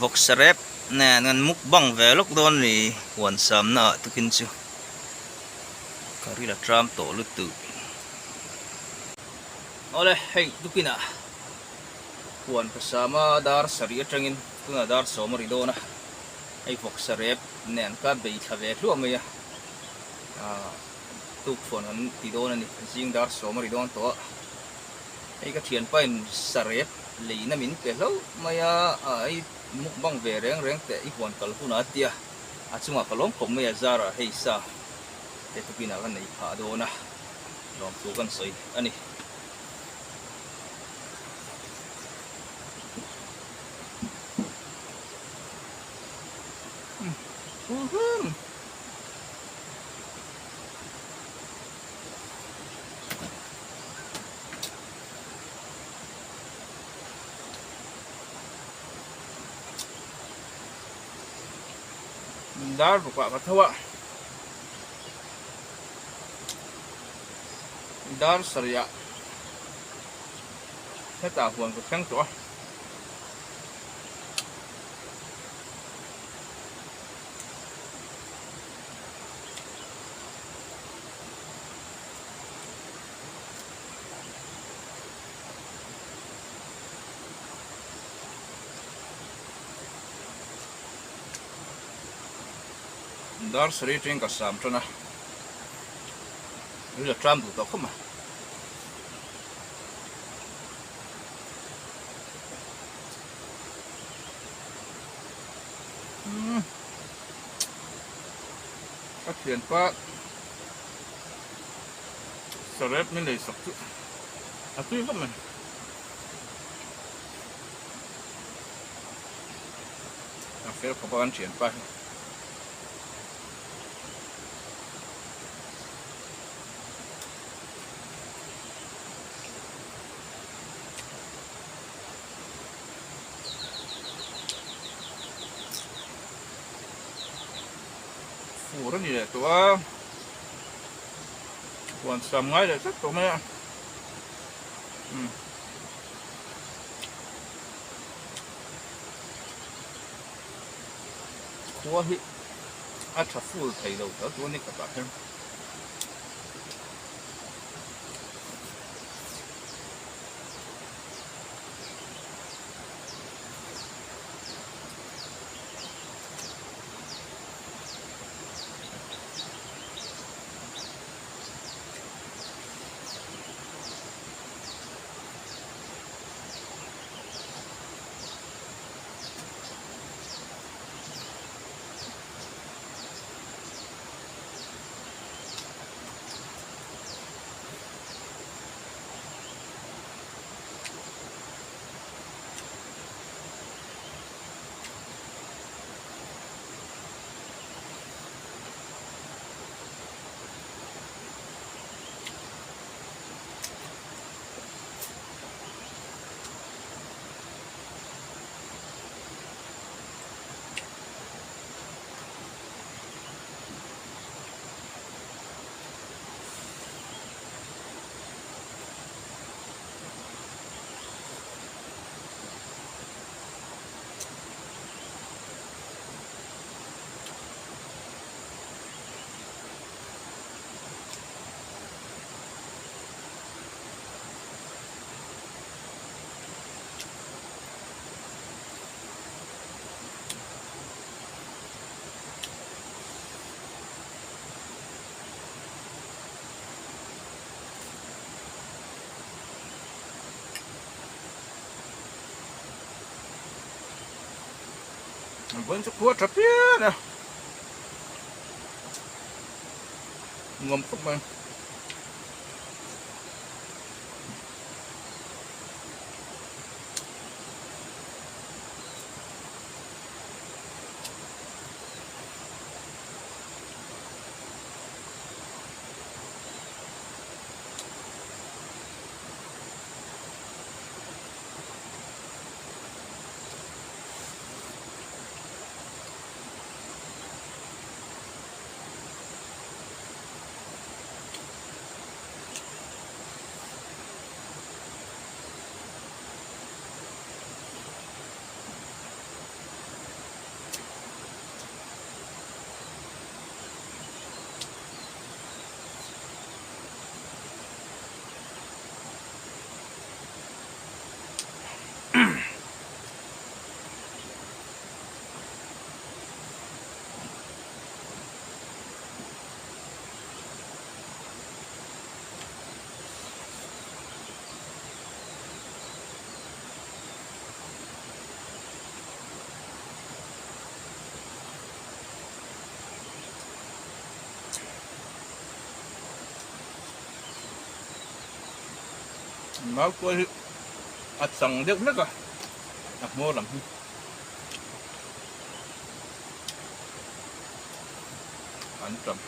Vawksa rep nen kan mukbang ve lawk dawn ni huan samna ah tukin chu ka ril a tram tawh lutuk. Awle hei tukin ah huan ka sam a dar sarih atangin tunah dar sawm a ri dawn a hei vawksa rep nen ka bei thla ve hluah mai a ah tukfuan kan ti dawn a ni zing dar sawm a ri dawn tawh a hei ka thianpa in sarep Leina min pe hlauh mai a, i mukbang ve reng reng teh i huan kal hunah a tia, a chungah ka lawm khawp mai a zara hei sa te tukinah ka nei phah dawn a, lawmthu kan sawi a ni. Dar rukah ka tho a, dar sarih ah hetah huan ka thleng tawh a. Dar sarih atangin ka sam tan a, ril a tram duh tawh khawp mai. Ka thianpa Sarep min lei sak chu a tui vak mai. A fel khawp a kan thianpa hi. Fur a ni leh tawh a. Huan sam ngai leh tlat tawh mai a. Umm. Khua hi a tha full thei lo tal chu a ni khatah hian. Vawiin chu khua tha phian a nuam khawp mai. Mautuai hi a chang deuh hlek a, a hmawr lam hi. An tam.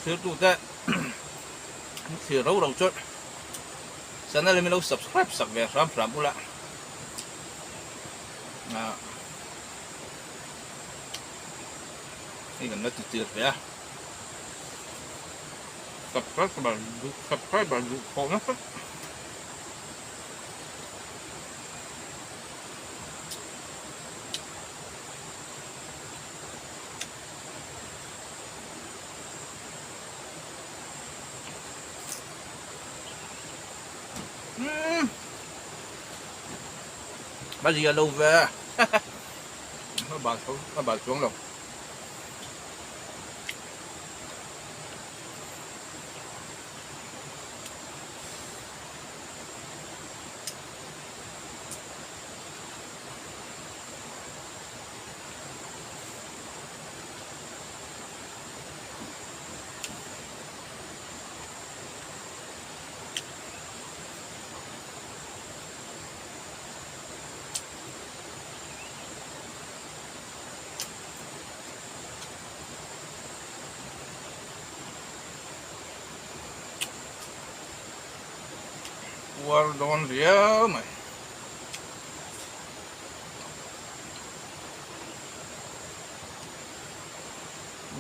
Thirtute thlir ro ro chuan channel hi min lo subscribe sak ve hram hram ula ah hei kan la ti tir ve a subscriber subscriber duh khawh nasa. Umm a zia lo ve a bal tho a bal chuang lo. Uar dawn riau mai.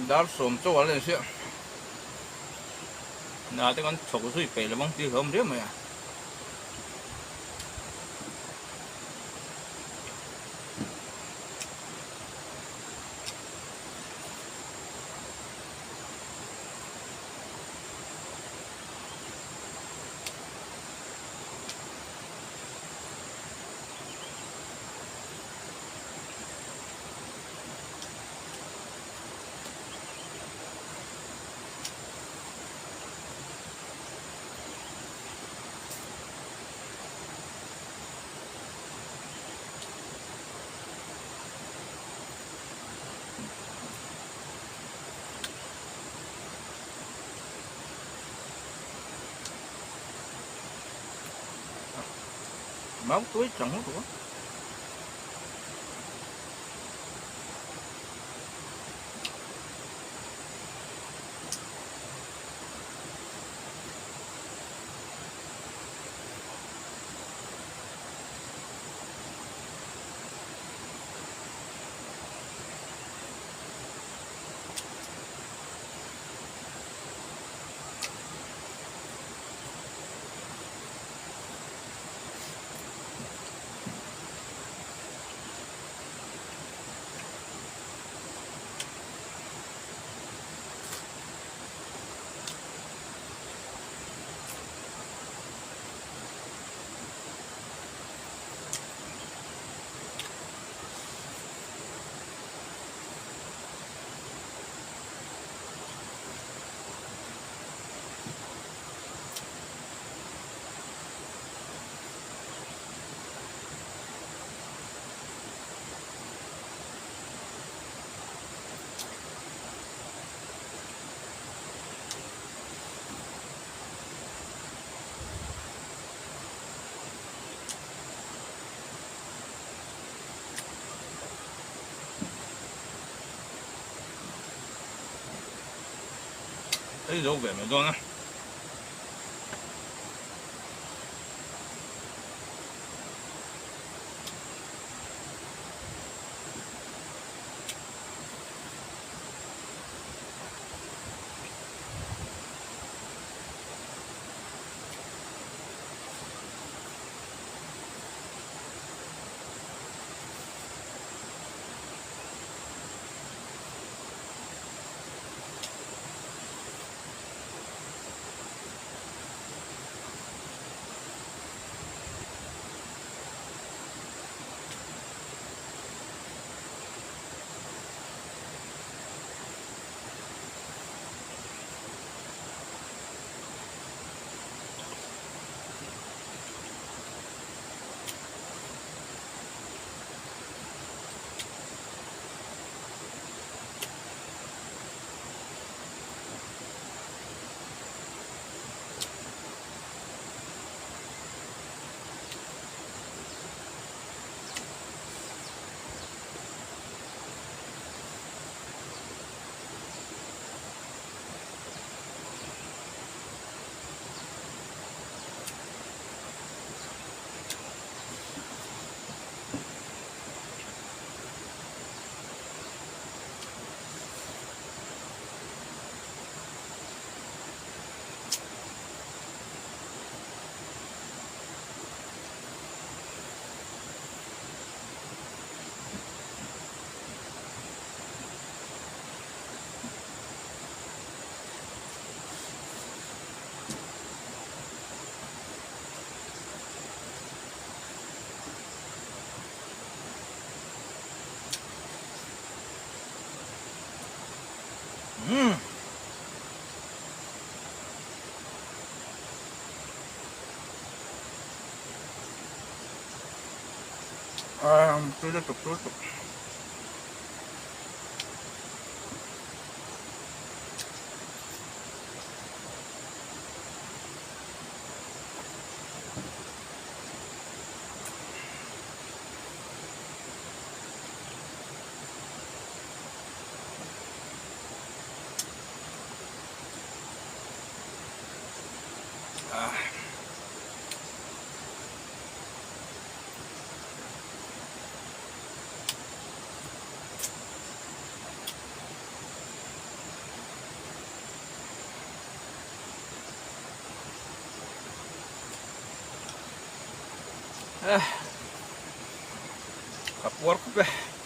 Dar 10 chaw a len sia. Hna te kan chhawk zui peih lo ang tih hlawm riau mai a. Máu túi chẳng hút được. Ei zo ve mai dawn a. Umm. Aaa tui lutuk tui lutuk. Ka puar khawp e.